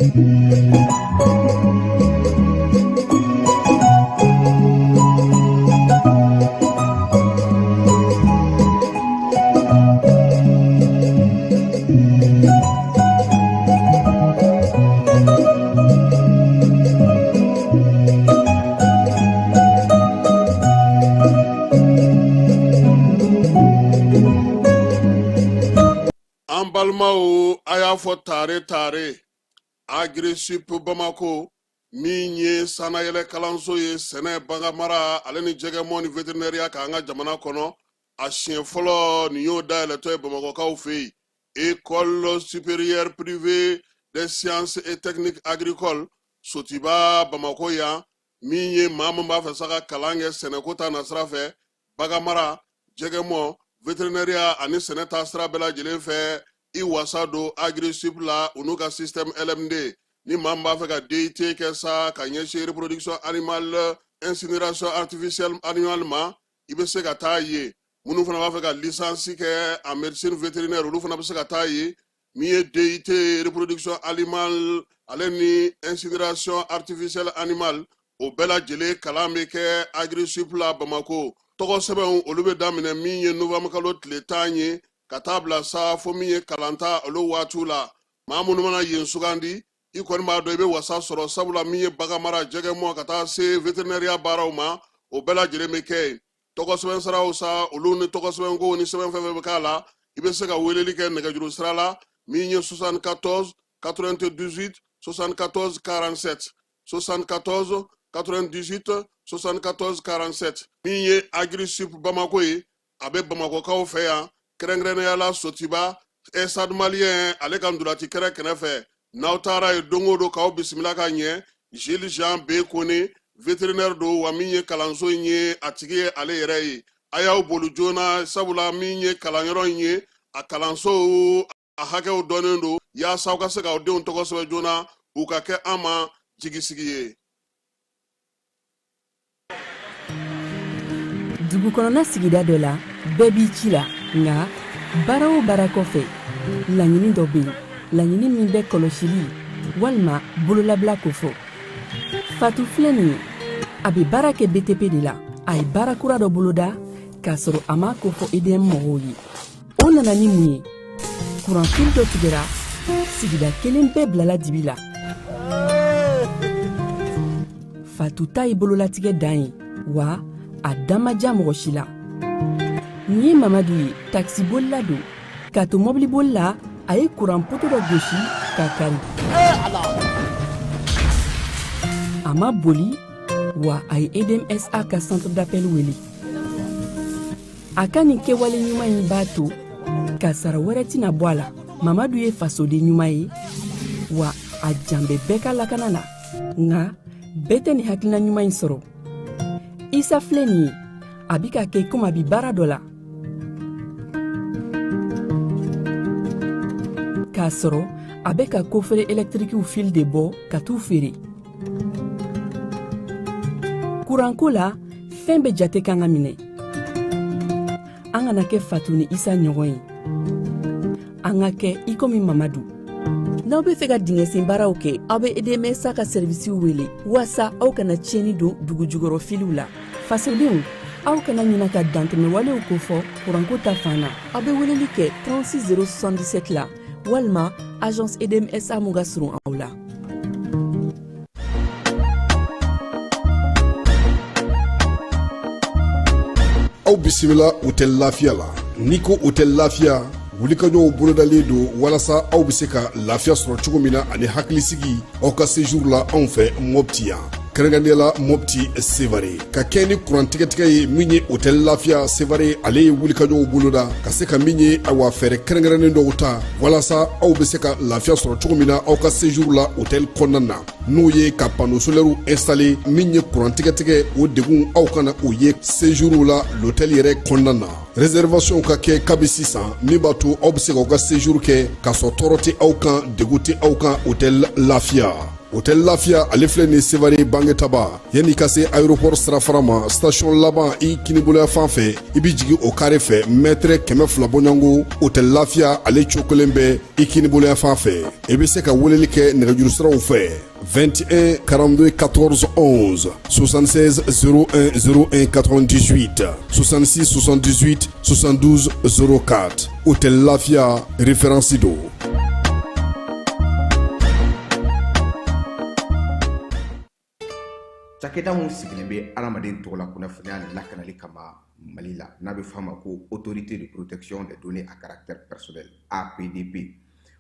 An balimaw, a y'a fɔ tare tare, Agirisup Bamako min ye sannayɛlɛ kalanso ye sɛnɛ, baganmara ale ni jɛgɛmɔ ni veterinɛriya kan an ka jamana kɔnɔ, a siɲɛ fɔlɔ nin y'o dayɛlɛtɔ ye Bamakɔkaw fɛ yen. École supérieure privée des sciences et techniques agricoles Sotiba Bamako yan, min ye maa min b'a fɛ sa ka kalan kɛ sɛnɛko ta nasira fɛ, baganmara, jɛgɛmɔ, veterinɛriya ani sɛnɛ ta sira bɛɛ lajɛlen fɛ, i wasa don Agirisup la u n'u ka système LMD. Ni maa min b'a fɛ ka DUT kɛ sa ka ɲɛsin reproduction animale, incinération artificielle animale ma, i bɛ se ka taa yen. Minnu fana b'a fɛ ka licence kɛ en médecine vétérinaire, olu fana bɛ se ka taa yen. Min ye DUT reproduction animale ale ni incinération artificielle animale, o bɛɛ lajɛlen kalan bɛ kɛ Agirisup la Bamako. Tɔgɔ sɛbɛnw, olu bɛ daminɛ min ye novembre kalo tile 10 ye ka taa bila sa fo min ye kalanta olu waatiw la. Maa minnu mana yen sugandi, i kɔni b'a dɔn i bɛ wasa sɔrɔ, sabula min ye baganmara, jɛgɛmɔ ka taa se veterinɛriya baaraw ma, o bɛɛ lajɛlen bɛ kɛ yen. Tɔgɔ sɛbɛn siraw sa, olu ni tɔgɔ sɛbɛnkow ni sɛbɛn fɛn fɛn bɛ k'a la, i bɛ se ka weleli kɛ nɛgɛjuru sira la min ye 74 98 74 47, 74 98 74 47. Min ye Agirisup Bamako ye, a bɛ Bamakɔkaw fɛ yan, kɛrɛnkɛrɛnnenya la Sotiba, Stade Malien ale ka ntolaci kɛrɛ kɛrɛfɛ. N'aw taara yen don o don, k'aw bisimila ka ɲɛ. Gilles Jean B Kone, vétérinaire don, wa min ye kalanso in ye, a tigi ye ale yɛrɛ ye. A y'aw boli joona, sabula min ye kalanyɔrɔ in ye, a kalanso a hakɛw dɔnnen don, yaasa aw ka se k'aw denw tɔgɔ sɛbɛn joona, u ka kɛ an ma jigisigi ye. Dugu kɔnɔna sigida dɔ la, bɛɛ b'i ci la, nka baara o baara kɔfɛ, laɲini dɔ bɛ yen, laɲini min bɛ kɔlɔsili walima bololabila kofɔ. Fatu filɛ nin ye, a bɛ baara kɛ BTP de la. A ye baara kura dɔ boloda k'a sɔrɔ a m'a kofɔ EDM mɔgɔw ye. O nana ni mun ye? Kuranfili dɔ tigɛra, sigida kelen bɛɛ bilala dibi la. Fatu ta ye bololatigɛ dan ye, wa a da ma diya mɔgɔ si la. Nin ye Mamadu ye, takisibolila don. K'a to mɔbiliboli la, a ye kuran poto dɔ gosi ka kari. A ma boli, wa a ye EDMSA ka centre d'appel wele. A ka nin kɛwale ɲuman in b'a to kasara wɛrɛ tɛna bɔ a la. Mamadu ye fasoden ɲuman ye, wa a jan bɛ bɛɛ ka lakana la, nka bɛɛ tɛ nin hakilina ɲuman in sɔrɔ. Isa filɛ nin ye, a bi ka kɛ komi a bi baara dɔ la k'a sɔrɔ a bɛ ka coffret ɛlɛtirikiw fil de bɔ ka t'u feere. Kuranko la, fɛn bɛɛ jate kan ka minɛ. An kana kɛ Fatu ni Isa ɲɔgɔn ye, an ka kɛ i komi Mamadu. N'aw bɛ fɛ ka dingɛsen baaraw kɛ, aw bɛ EDMSA ka sɛrivisiw wele waasa aw kana tiɲɛni don dugujukɔrɔ filiw la. Fasodenw, aw kana ɲina ka dantɛmɛwalew kofɔ kuranko ta fan na. Aw bɛ weleli kɛ 36 077 la walima agence EDMSA mun ka surun aw la. Aw bisimila Hôtel Lafiya la. N'i ko Hôtel Lafiya, wulikajɔw bolodalen don walasa aw bɛ se ka lafiya sɔrɔ cogo min na ani hakilisigi aw ka séjour la anw fɛ Mopti yan, kɛrɛnkɛrɛnnenya la Mopti Sevare. Ka kɛ ni kuran tigɛtigɛ ye, min ye Hôtel Lafiya Sevare, ale ye wulikajɔw boloda ka se ka min ye, awa, fɛɛrɛ kɛrɛnkɛrɛnnen dɔw ta walasa aw bɛ se ka lafiya sɔrɔ cogo min na aw ka séjour la hôtel kɔnɔna na, n'o ye ka panneau solaire installé. Min ye kuran tigɛtigɛ, o degun aw kana o ye séjour la l'hôtel yɛrɛ kɔnɔna na. Réservation ka kɛ kabi sisan, min b'a to aw bɛ se k'aw ka séjour kɛ k'a sɔrɔ tɔɔrɔ tɛ aw kan, degun tɛ aw kan. Hôtel Lafiya. Hôtel Lafiya, ale filɛ nin Sevare Bangetaba. Yanni ka se aéroport sirafara ma, station laban i kiniboloya fan fɛ, i bɛ jigin o kare fɛ mɛtɛrɛ 200 bɔɲɔgɔnko. Hôtel Lafiya, ale cokolen bɛ i kiniboloya fan fɛ. I bɛ se ka weleli kɛ nɛgɛjuru siraw fɛ: 21 42 14 11, 76 01 01 98, 66 78 72 04. Hôtel Lafiya, référence don. Cakɛda min sigilen bɛ adamaden tɔgɔla kunnafoniya lakanali kama Mali la, n'a bɛ f'a ma ko Autorité de protection des données à caractère personnel, APDP,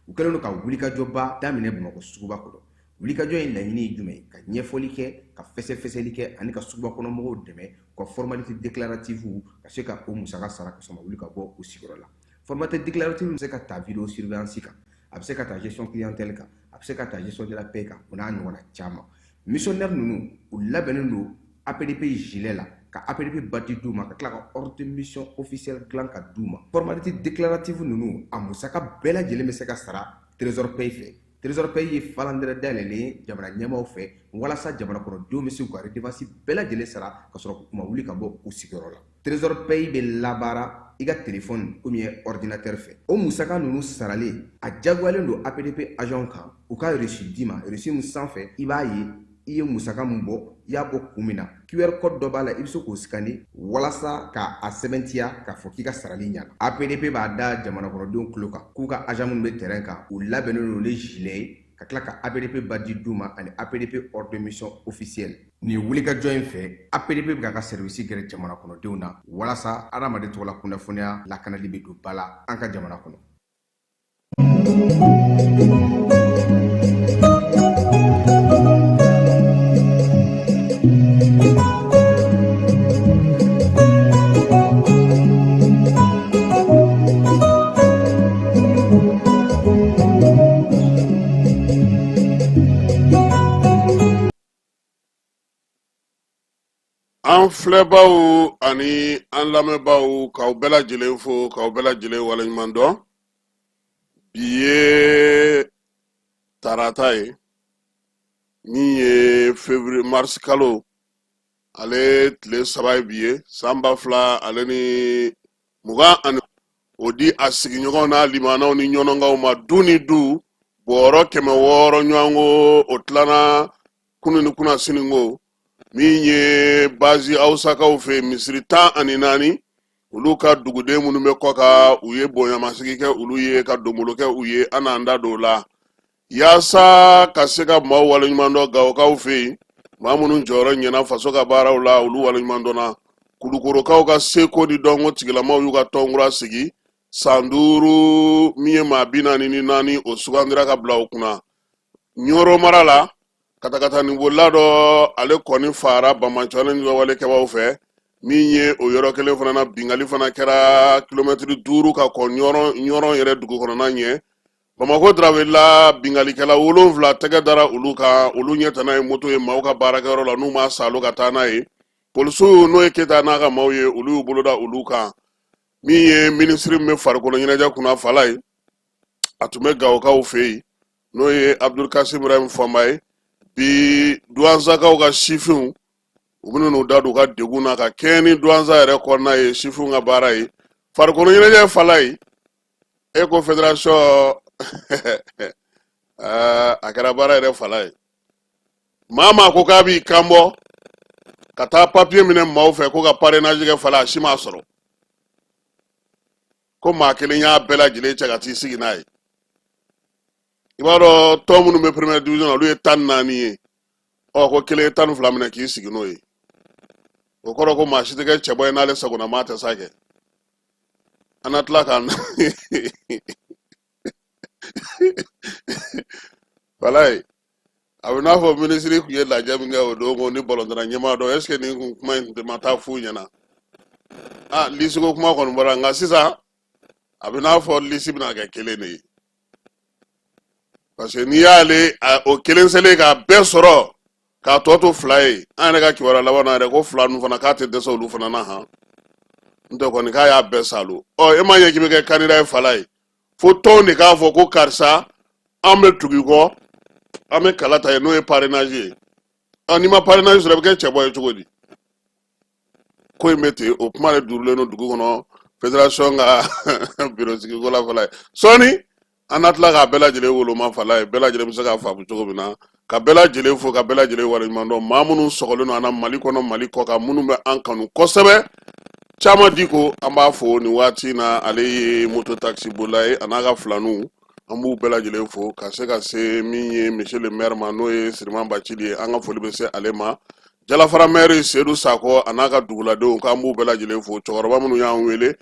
u kɛlen don ka wulikajɔba daminɛ Bamakɔ suguba kɔnɔ. Wulikajɔ in laɲini ye jumɛn ye? Ka ɲɛfɔli kɛ, ka fɛsɛfɛsɛli kɛ ani ka suguba kɔnɔ mɔgɔw dɛmɛ u ka formalité déclarative ka se ka o musaka sara ka sɔrɔ ma wuli ka bɔ u sigiyɔrɔ la. Formalité déclarative bɛ se ka ta vidéo surveillance kan, a bɛ se ka ta gestion clientèle kan, a bɛ se ka ta gestion de la paie kan, o n'a ɲɔgɔnna caman. Missionnaire ninnu, u labɛnnen don APDP gilet la, ka APDP badge d'u ma, ka tila ka ordre de mission officielle dilan ka d'u ma. Formalité déclarative ninnu, a musaka bɛɛ lajɛlen bɛ se ka sara Trésor Paye fɛ. Trésor Paye ye falandɛrɛ dayɛlɛlen ye jamana ɲɛmaaw fɛ walasa jamana kɔnɔdenw bɛ se k'u ka redevance bɛɛ lajɛlen sara ka sɔrɔ k'u ma wuli ka bɔ u sigiyɔrɔ la. Trésor Paye bɛ labaara i ka téléphone ou bien ordinateur fɛ. O musaka ninnu saralen, a jagoyalen don APDP agent kan u ka reçu d'i ma. Reçu min sanfɛ, i b'a ye i ye musaka min bɔ, i y'a bɔ kun min na. QR code dɔ b'a la, i bɛ se k'o scanner walasa ka a sɛbɛntiya k'a fɔ k'i ka sarali ɲana. APDP b'a da jamana kɔnɔdenw tulo kan k'u ka agent minnu bɛ terrain kan, u labɛnnen don ni gilet ye, ka tila ka APDP badge d'u ma ani APDP ordre de mission officielle. Nin wulikajɔ in fɛ, APDP bɛ k'a ka service gɛrɛ jamana kɔnɔdenw na walasa adamaden tɔgɔla kunnafoniya lakanali bɛ don ba la an ka jamana kɔnɔ. An filɛbaw ani an lamɛnbaw, k'aw bɛɛ lajɛlen fo, k'aw bɛɛ lajɛlen waleɲuman dɔn. Bi ye tarata ye min ye février, mars kalo ale tile 3 ye bi ye, san 2020. Ani o di a sigiɲɔgɔnw n'a limanaw ni ɲɔnɔnkaw ma, du ni du bɔrɔ 600 ɲɔgɔnko, o tilanna kunu ni kunasini ko. Min ye bazi awusakaw fɛ, misiri 14, olu ka duguden minnu bɛ kɔkan, u ye bonyamasigi kɛ olu ye, ka donbolo kɛ u ye. An n'an da don o la yaasa ka se ka maaw waleɲuman dɔn Gawokaw fɛ yen, maa minnu jɔyɔrɔ ɲɛna faso ka baaraw la, olu waleɲuman dɔnna. Kulukorokaw ka seko ni dɔnko tigilamaw y'u ka tɔnkura sigi san 5, min ye maa 44, o sugandira ka bila o kunna. Ɲɔrɔ mara la, katakatani bolila dɔ, ale kɔni faara banbaanciwale ni walekɛbaw fɛ. Min ye o yɔrɔ kelen fana na, bingali fana kɛra kilomɛtiri 5 ka kɔn Ɲɔrɔ yɛrɛ dugu kɔnɔna ɲɛ. Bamakɔ Darawelila, bingalikɛla 7 tɛgɛ dara olu kan. Olu ɲɛ tana ye moto ye maaw ka baarakɛyɔrɔ la, n'u ma salo ka taa n'a ye. Polisiw, n'o ye Keyita n'a ka maaw ye, olu y'u bolo da olu kan. Min ye minisiri min bɛ farikolo ɲɛnajɛ kunna, fala ye, a tun bɛ Gawokaw fɛ yen, n'o ye Abdulkasim Ibrahim Fɔnba ye. Bi, Duwanzakaw ka sifinw, u bɛna n'u da don u ka degun na ka kɛɲɛ ni Duwanza yɛrɛ kɔnɔna ye, sifinw ka baara ye farikolo ɲɛnajɛ. Fala ye, e ko fédération, a kɛra baara yɛrɛ. Fala ye, maa maa ko k'a b'i kan bɔ ka taa papiye minɛ maaw fɛ ko ka parrainage kɛ, fala, a si m'a sɔrɔ. Ko maa kelen y'a bɛɛ lajɛlen cɛ ka t'i sigi n'a ye. I b'a dɔn, tɔn minnu bɛ première division na, olu ye 14 ye. Ɔ, ko kelen ye 12 minɛ k'i sigi n'o ye. O kɔrɔ ko maa si tɛ kɛ cɛbɔ ye n'ale sagona maa tɛ sa kɛ. An na tila k'an walayi, a bɛ n'a fɔ minisiri tun ye lajɛ min kɛ o don ko ni balontanna ɲɛmaa dɔ, est ce que nin kun kuma in tun tɛ ma taa f'u ɲɛna? Ah, liste ko kuma kɔni bɔra, nka sisan a bɛ n'a fɔ liste bɛna kɛ kelen de ye, parce que n'i y'ale o kelen selen k'a bɛɛ sɔrɔ k'a tɔ to 2 ye, an yɛrɛ ka kibaruya laban na yɛrɛ ko 2 ninnu fana k'a tɛ dɛsɛ olu fana na. Han, n tɛ kɔni k'a y'a bɛɛ salo. Ɔ, e ma ɲɛ k'i bɛ kɛ candidat ye, fala ye, fo tɔn de k'a fɔ ko karisa, an bɛ tugu i kɔ. An bɛ kala ta yen, n'o ye parrainage ye. N'i ma parrainage sɔrɔ, i bɛ kɛ cɛbɔ ye cogo di? Ko in bɛ ten, o kuma de durulen don dugu kɔnɔ fédération ka bureau sigiko la. Fala ye sɔɔni, an na tila k'a bɛɛ lajɛlen woloma. Fala ye, bɛɛ lajɛlen bɛ se k'a faamu cogo min na. Ka bɛɛ lajɛlen fo, ka bɛɛ lajɛlen waleɲuman dɔn. Maa minnu sɔgɔlen don an na Mali kɔnɔ, Mali kɔkan, minnu bɛ an kanu kosɛbɛ, caman di ko an b'a fo nin waati in na. Ale ye moto taxi bolila ye, a n'a ka filaninw, an b'u bɛɛ lajɛlen fo. Ka se ka se min ye monsieur le maire ma, n'o ye Siriman Bacili ye, an ka foli bɛ se ale ma. Jalafara maire Sedu Sakɔ, a n'a ka duguladenw, k'an b'u bɛɛ lajɛlen fo. Cɛkɔrɔba minnu y'an wele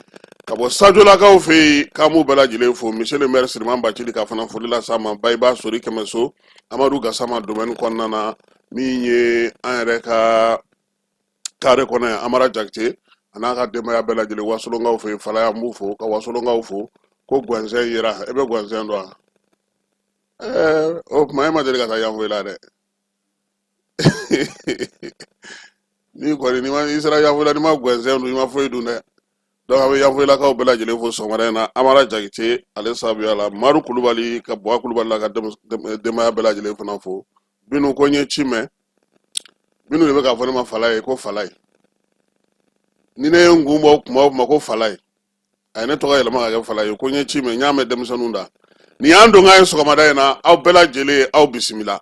ka bɔ Sajolakaw fɛ yen, k'an b'u bɛɛ lajɛlen fo. Monsieur le maire Siriman Bacili ka fana foli las'a ma. Bayiba Sori Kɛmɛso, Amadu Gasama domaine kɔnɔna na, min ye an yɛrɛ ka carré kɔnɔ ye, Amara Jakite a n'a ka denbaya bɛɛ lajɛlen, Wasolonkaw fɛ yen. Falaya, an b'u fo, ka Wasolonkaw fo. Ko Guwanzɛn yera, e bɛ Guwanzɛn dɔn wa? Ɛɛ, o tuma e ma deli ka taa Yanfolila dɛ. N'i kɔni n'i ma i sera Yanfolila, n'i ma Guwanzɛn dun, i ma foyi dun dɛ. Donc an bɛ Yanfolilakaw bɛɛ lajɛlen fo sɔgɔmada in na, Amara Jakite ale sababuya la. Madu Kulubali ka bɔ Kulubali la, ka denbaya bɛɛ lajɛlen fana fo. Binu ko n ye ci mɛn, binu de bɛ k'a fɔ ne ma Fala ye, ko Fala ye. Ni ne ye n kun bɔ kuma o kuma, ko Fala ye. A ye ne tɔgɔ yɛlɛma ka kɛ Fala ye. Ko n ye ci mɛn, n y'a mɛn denmisɛnninw da. Nin y'an donkan ye sɔgɔmada in na. Aw bɛɛ lajɛlen, aw bisimila.